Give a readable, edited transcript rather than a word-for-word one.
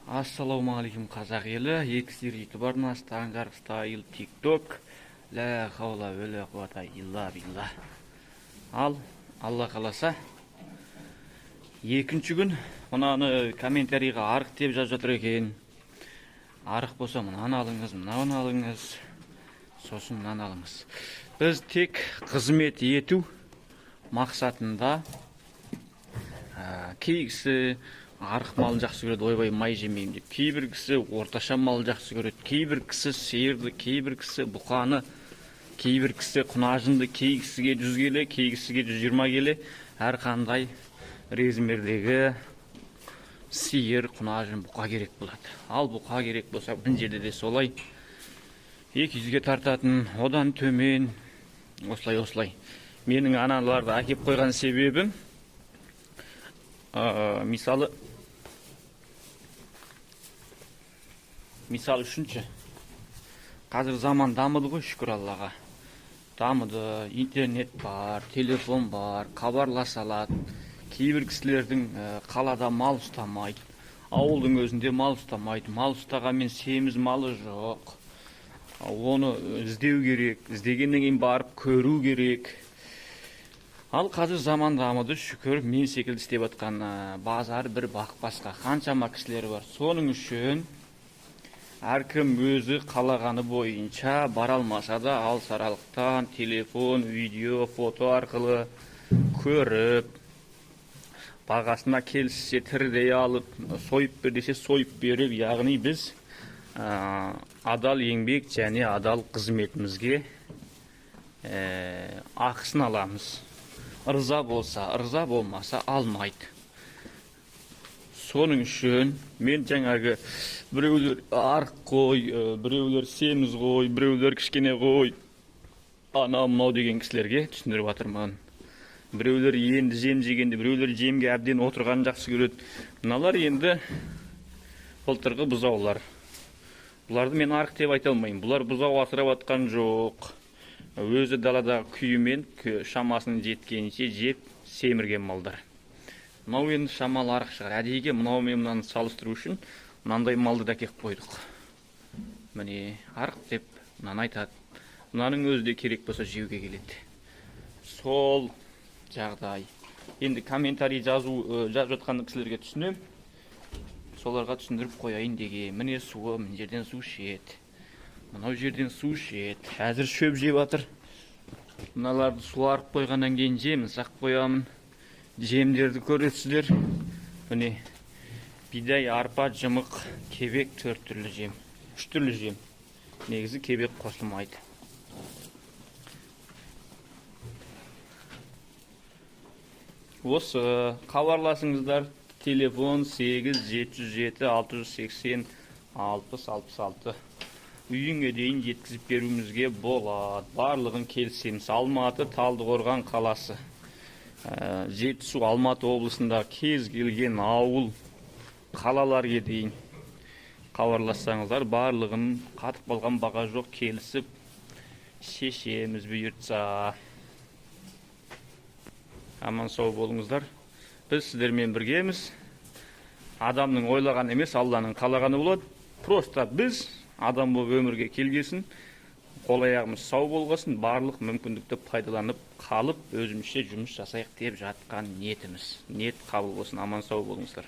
Ассалаумағалейкум, қазақ елі, Екі YouTube арнасы, Таң Жарық Стайл, TikTok. Ла хаула уә қуата илла билла. Ал, Алла қаласа, екінші күн мынаны комментарийға арық деп жазып жатыр екен. Арық болса, мынаны алыңыз, мынаны алыңыз, сосын мынаны алыңыз. Біз тек қызмет ету мақсатында, кей кісі арық малын жақсы көреді, ойбай, май жемеймін деп. Кейбір кісі орташа мал жақсы көреді, кейбір кісі сиырды, кейбір кісі бұқаны, кейбір кісі құнажынды, кей кісіге 100 келі, кей кісіге 120 келі, әрқандай размердегі сиыр, құнажын, бұқа керек болады. Ал бұқа керек болса, мына жерде де солай 200-ге тартатын, одан төмен, осылай осылай. Менің аналарды әкеп қойған себебім, мысалы, мысал үшінші, қазір заман дамыды ғой, шүкір Аллаға, дамыды, интернет бар, телефон бар, хабарласа алады. Кейбір кісілердің қалада мал ұстамайды, ауылдың өзінде мал ұстамайды, мал ұстағанмен семіз малы жоқ, оны іздеу керек, іздегеннен кейін барып көру керек. Ал қазір заман дамыды, шүкір, мен секілді істеп жатқан базар бір бақ басқа қаншама кісілер бар. Соның үшін әркім өзі қалағаны бойынша бара алмаса да, алыс аралықтан телефон, видео, фото арқылы көріп, бағасына келіссе, тірідей алып, сойып бер десе, сойып беріп, яғни біз адал еңбек және адал қызметімізге ақысын аламыз. Ырза болса, ырза болмаса, алмайды. Соның үшін мен жаңағы біреулер арық қой, біреулер семіз қой, біреулер кішкене қой, анау мынау деген кісілерге түсіндіріп жатырмын. Біреулер енді жем жегенде, біреулер жемге әбден отырғанын жақсы көреді. Мыналар енді былтырғы бұзаулар. Бұларды мен арық деп айта алмаймын. Бұлар бұзау асырап жатқан жоқ. Өзі даладағы күйімен шамасының жеткенше жеп семірген малдар. Мынау енді шамалы арық шығар. Әдейіге мынау мен мынаны салыстыру үшін мынандай малды да әкеліп қойдық. Міне, арық деп мынаны айтады. Мынаның өзі де керек болса жеуге келеді. Сол жағдай. Енді комментарий жазып жатқан кісілерге түсінемін. Соларға түсіндіріп қояйын деген. Міне, суы, мына жерден су ішеді. Мынау жерден су ішеді. Әзір шөп жеп жатыр. Мыналарды суарып қойғаннан кейін жемін сақ қоямын. Жемдерді көресіздер. Міне, бидай, арпа, жымық, кебек, төрт түрлі жем. Үш түрлі жем. Негізі кебек қосылмайды. Осы хабарласыңыздар. Телефон 8 707 680 60 66. Үйіңе дейін жеткізіп беруімізге болады. Барлығын келісеміз. Алматы, Талдықорған қаласы. Жетісу, Алматы облысында кез келген ауыл, қалаларға дейін хабарлассаңыздар, барлығын қатып қалған баға жоқ, келісіп шешеміз бұйыртса. Аман сау болыңыздар. Біз сіздермен біргеміз. Адамның ойлағаны емес, Алланың қалағаны болады. Просто біз адам болып өмірге келгесін, қол аяғымыз сау болғасын, барлық мүмкіндікті пайдаланып қалып, өзімізше жұмыс жасайық деп жатқан ниетіміз. Ниет қабыл болсын, аман сау болыңыздар.